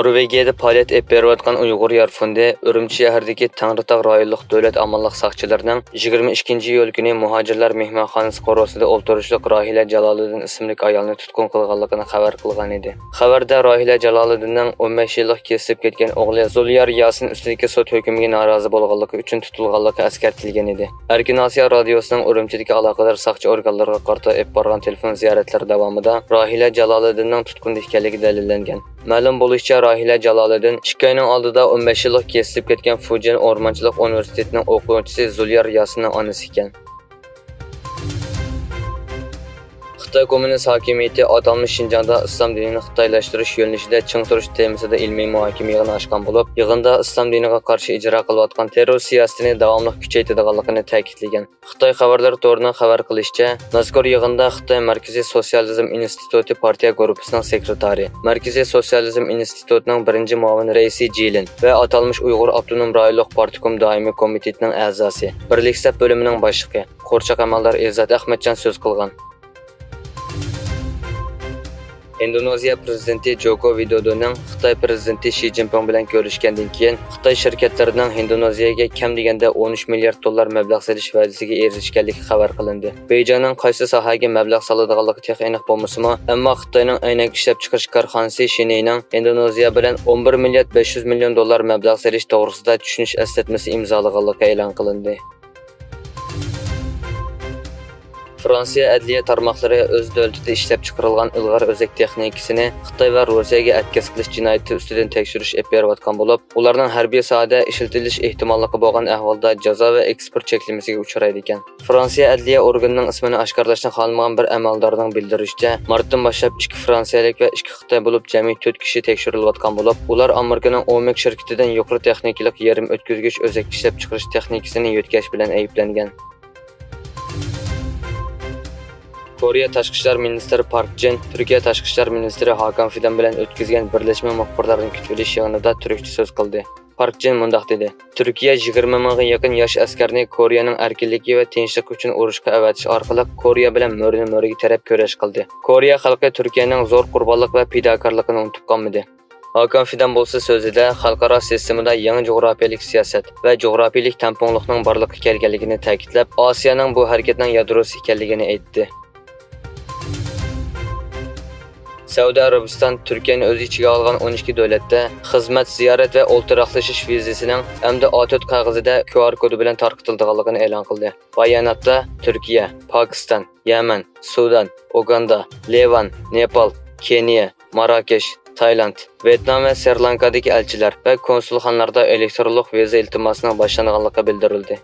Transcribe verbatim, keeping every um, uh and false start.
نورۋېگىيەدە پائالىيەت ئېلىپ بېرىۋاتقان ئۇيغۇر يار فوندى ئۈرۈمچى شەھىرىدىكى تەڭرىتاغ رايونلۇق دۆلەت ئامانلىق ساقچىلىرىنىڭ يىگىرمە ئىككىنچى ئىيۇل كۈنى مۇھاجىرلار مېھمانخانىسى قورۇسىدا ئولتۇرۇشلۇق راھىلە جالالىدىن ئىسىملىك ئايالنى تۇتقۇن قىلغانلىقىنى خەۋەر قىلغان ئىدى. خەۋەردە راھىلە جالالىدىننىڭ ئون بەش يىللىق كېسىلىپ كەتكەن ئوغلى زۇليار ياسىن ئۈستىدىكى سوت ھۆكمىگە نارازى بولغانلىقى ئۈچۈن تۇتۇلغانلىقى ئەسكەرتىلگەن ئىدى. ئەركىن ئاسىيا رادىيوسىنىڭ ئۈرۈمچىدىكى ئالاقىدار ساقچى ئورگانلىرىغا قارىتا ئېلىپ بارغان تېلېفون زىيارەتلىرى داۋامىدا راھىلە جالالىدىننىڭ تۇتقۇندا ئىكەنلىكى دەلىللەنگەن. مەلۇم بولۇشىچە، راھىلە جالالىدىن ئىككى ئاينىڭ ئالدىدا ئون بەش يىللىق كېسىلىپ كەتكەن فۇجيەن ئورمانچىلىق ئۇنىۋېرسىتېتىنىڭ ئوقۇغۇچىسى زۇليار ياسىننىڭ ئانىسى ئىكەن. خىتاي كوممۇنىست ھاكىمىيىتى ئاتالمىش شىنجاڭدا ئىسلام دىنىنى خىتايلاشتۇرۇش يۆنىلىشىدە چىڭ تۇرۇش تېمىسىدا ئىلمىي مۇھاكىمە يىغىنى ئاچقان بولۇپ، يىغىندا ئىسلام دىنىغا قارشى ئىجرا قىلىۋاتقان تېررور سىياسىتىنى داۋاملىق كۈچەيتىدىغانلىقىنى تەكىتلىگەن. خىتاي خەۋەرلىرى تورىنىڭ خەۋەر قىلىشىچە، مەزكۇر يىغىندا خىتاي مەركىزىي سوتسىيالىزم ئىنستىتۇتى پارتىيە گۇرۇپپىسىنىڭ سېكرېتارى، مەركىزىي سوتسىيالىزم ئىنستىتۇتىنىڭ بىرىنچى مۇئاۋىن رەئىسى جى لىن ۋە ئاتالمىش ئۇيغۇر ئاپتونوم رايونلۇق پارتكوم دائىمىي كومىتېتىنىڭ ئەزاسى، بىرلىك سەپ بۆلۈمىنىڭ باشلىقى، قورچاق ئەمەلدار ئېزات ئەخمەتجان سۆز قىلغان. ئىندونېزىيە پرېزىدېنتى جوكو ۋىدودونىڭ خىتاي پرېزىدېنتى شى جىنپىڭ بىلەن كۆرۈشكەندىن كېيىن، خىتاي شىركەتلىرىنىڭ ئىندونېزىيەگە كەم دېگەندە ئون ئۈچ مىليارد دوللار مەبلەغ سېلىش ۋەدىسىگە ئېرىشكەنلىكى خەۋەر قىلىندى. بېيجىڭنىڭ قايسى ساھەگە مەبلەغ سالىدىغانلىقى تېخى ئېنىق بولمىسىمۇ، ئەمما خىتاينىڭ ئەينەك ئىشلەپچىقىرىش كارخانىسى شىنىينىڭ ئىندونېزىيە بىلەن ئون بىر مىليارد بەش يۈز مىليون دوللار مەبلەغ سېلىش توغرىسىدا چۈشىنىش ئەسلىتمىسى ئىمزالىغانلىقى ئېلان قىلىندى. فرانسىيە ئەدلىيە تارماقلىرى ئۆز دۆلىتىدە ئىشلەپچىقىرىلغان ئىلغار ئۆزەك تېخنىكىسىنى خىتاي ۋە روسىيەگە ئەتكەس قىلىش جىنايىتى ئۈستىدىن تەكشۈرۈش ئېلىپ بېرىۋاتقان بولۇپ، ئۇلارنىڭ ھەربىي ساھەدە ئىشلىتىلىش ئېھتىماللىقى بولغان ئەھۋالدا جازا ۋە ئېكسپورت چەكلىمىسىگە ئۇچرايدىكەن. فرانسىيە ئەدلىيە ئورگىنىنىڭ ئىسمىنى ئاشكارىلاشنى خالىمىغان بىر ئەمەلدارنىڭ بىلدۈرۈشىچە، مارتتىن باشلاپ ئىككى فرانسىيەلىك ۋە ئىككى خىتاي بولۇپ جەمئىي تۆت كىشى تەكشۈرۈلۈۋاتقان بولۇپ، ئۇلار ئامېرىكىنىڭ ئومېك شىركىتىدىن يۇقىرى تېخنىكىلىق يېرىم ئۆتكۈزگۈچ ئۆزەك ئىشلەپچىقىرىش تېخنىكىسىنى يۆتكەش بىلەن ئەيىبلەنگەن. كورېيە تاشقى ئىشلار مىنىستىرى پارك جىن تۈركىيە تاشقى ئىشلار مىنىستىرى ھاكان فىدان بىلەن ئۆتكۈزگەن بىرلەشمە مۇخبىرلارنى كۈتۈۋېلىش يىغىنىدا تۈركچە سۆز قىلدى. پارك جىن مۇنداق دېدى: تۈركىيە يىگىرمە مىڭغا يېقىن ياش ئەسكەرنى كورېيەنىڭ ئەركىنلىكى ۋە تىنچلىقى ئۈچۈن ئۇرۇشقا ئەۋەتىش ئارقىلىق كورېيە بىلەن مۈرىنى مۈرىگە تىرەپ كۈرەش قىلدى. كورېيە خەلقى تۈركىيەنىڭ زور قۇربانلىق ۋە پىداكارلىقىنى ئۇنتۇپ قالمىدى. ھاكان فىدان بولسا سۆزىدە خەلقئارا سىستېمىدا يېڭى جۇغراپىيەلىك سىياسەت ۋە جۇغراپىيەلىك تەڭپۇڭلۇقنىڭ بارلىققا كەلگەنلىكىنى تەكىتلەپ، ئاسىيانىڭ بۇ ھەرىكەتنىڭ يادروسى ئىكەنلىكىنى ئېيتتى. سەئۇدى ئەرەبىستان تۈركىيەنى ئۆز ئىچىگە ئالغان ئون ئىككى دۆلەتتە خىزمەت، زىيارەت ۋە ئولتۇراقلىشىش ۋىزىسىنىڭ ئەمدى ئا تۆت قەغىزىدە كيۇ ئار كودى بىلەن تارقىتىلىدىغانلىقىنى ئېلان قىلدى. باياناتتا تۈركىيە، پاكىستان، يەمەن، سۇدان، ئۇگاندا، لىۋان، نېپال، كېنىيە، ماراكەش، تايلاند، ۋيېتنام ۋە سرى لانكادىكى ئەلچىلەر ۋە كونسۇلخانىلاردا ئېلېكترونلۇق ۋىزا ئىلتىماسىنىڭ باشلانغانلىقى بىلدۈرۈلدى.